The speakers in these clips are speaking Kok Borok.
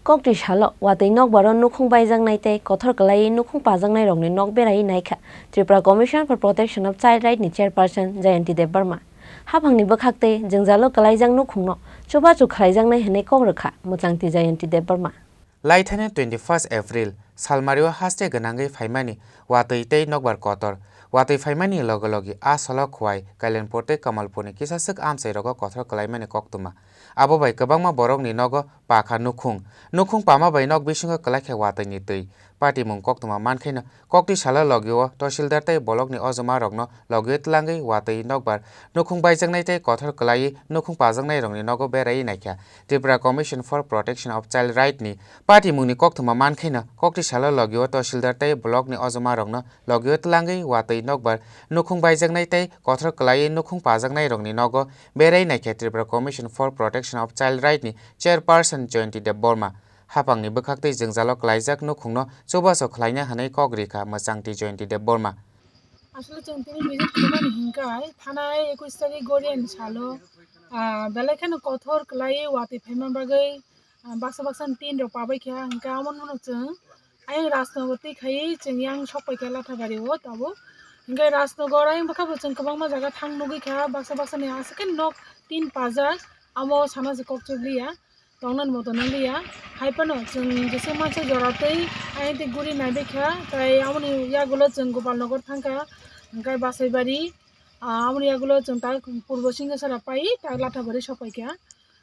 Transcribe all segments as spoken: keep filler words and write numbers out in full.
Kokti salo watwi nokbar o nukhung baijaknai tei kothor kwlaiwi nukhung pajaknairokni nok beraiwi naikha Tripura Commission for Protection of Child Right ni chairperson Jayanti Debbarma. Haphangni bwkhaktwi jwngjalo kwlaijak nukhungno chubachu khlaijaknai hwnwi kok rwkha mwchangtwi Jayanti Debbarma. Laithani twenty first April salmario haste gwnangwi phaimani watwi tei nokbar kotor. Watwi phaimani loge loge a salo Khowai, Kalyanpur tei Kamalpurni kisaswk amchairogo kothor kwlaimani koktwma. Abo bai kwbangma borokni nogo pakha nukhung. Nukhung pama bai nok bisingo kwlaikha watwini twi. Patimung koktwma mankhaino kokti salo logio Tahsildar tei bolokni ojomarokno logio twlangwi watwi nokbar nukhung baijaknai tei kothor kwlaiwi nukhung pajaknairokni nogo beraiwi naikha Tripura Commission for Protection of Child Right ni. Patimungni koktwma mankhaino kokti salo logio Tahsildar tei bolokni ojomarokno logio twlangwi watwi nokbar nukhung baijaknai tei kothor kwlaiwi nukhung pajaknairokni nogo berai naikha Tripura Commission for Protection of Child Right ni chairperson Jayanti Debbarma. Haphangni bwkhaktwi jwngjalo kwlaijak nukhungno chubachu khlaina hwnwi kok rikha mwchangtwi Jayanti Debbarma. Asole chwng tini visit khaimani hinkhai thanai ekush tarik Goriani salo, ah, belai kheno kothor kwlaiwi watwi phaima bagwi, ah, baksa baksa tin rok pabai kha, hinkhai amo no chwng ayang Rajnagar twi khaiwi chwng yang sok pai kha Lathabari o tabuk. Hinkhai Rajnagar ayang bwkha bo chwng kwbangma jaga thang nugwi kha, baksa baksa ni aswk khe nok tin pajak, amo sana se kok chukliya. Tongnani moto nang liya. Hai phano chwng jesa mansa jora twi ayang twi guri naibai kha. Tai amoni yagulo chwng Gopalnagar thang kha, hwnkhe Basaibari, ah, amoni yagulo chwng ta Purbo Singhasara pai ta Lathabari sok pai kha.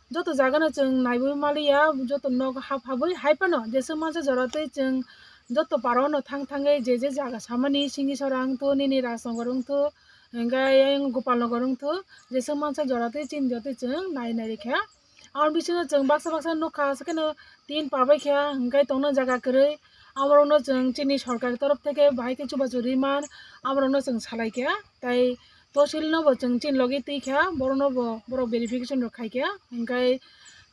Joto jaga no chwng naiwi ma liya, joto nok hap habwi hai phano jesa mansa jora twi chwng joto para o no thang thangwi je je jaga samani Singhasara wngthu, nini Rajnagar wngthu, hwnkhe ayang Gopalnagar wngthu, jesa mansa jora twi chini jotoi chwng nai nai rikha. Aboni bisingo chwng baksa baksa nukha, aswk kheno tin pabai kha, hwnkhe tongna jaga kwrwi. Aborokno chwng chini sorkar torof theke bahai khe chubachu riman, aborokno chwng salai kha. Tai tosilno bo chwng chini logi twi kha, borokno bo borok verification rok khai kha. Hwnkhe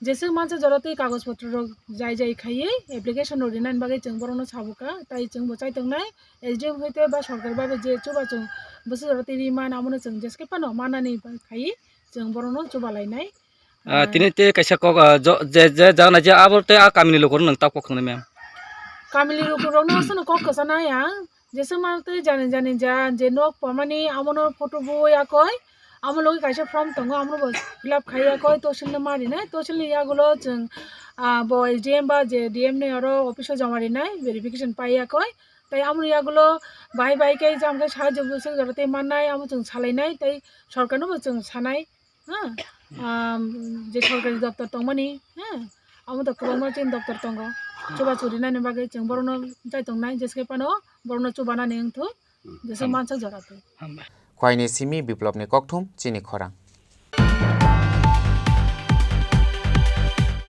jeswk mansa jora twi kagoj potro rok jai jai khaiwi application rok rinani bagwi chwng borokno sabo kha. Tai chwng bo chai tongnai S D M hoite ba sorkar babe je chubachu bwswk jora twi riman, amono chwng jeske phano manani bai khaiwi chwng borokno chuba lainai. Ah, tini tei kaisa kok, ah, jo-, je, je jagna je abo tei a kamini lukurok nwng tak kok khwngnai ma'am? Kamini lukurokno aswkno kok kwchanai ang, jeswk ma tei jani jani ja je nok pamani amono photo bui yakoi, amo logi kaisa form tongo, amono bo fill up khai yakoi, tosilno ma rinai, tosilni yagulo chwng, ah, bo S D M ba je D M ni oro office o joma rinai, verification pai yakoi, tai amoni yagulo bahai bahai khe jam khe sahajyo bwswk jora tei mannai, amo chwng salainai, tei sorkarno bo chwng sanai. Ha? Am, je sorkari doptor tongmani, ha? Amo to kwbangma chini doptor tongo. Chubachu rinani bagwi chwng borokno chai tongnai, jeske phano borokno chubanani wngthu, jesa mansa jora twi. Khwaini simi Biplopni kokthum chini khorang.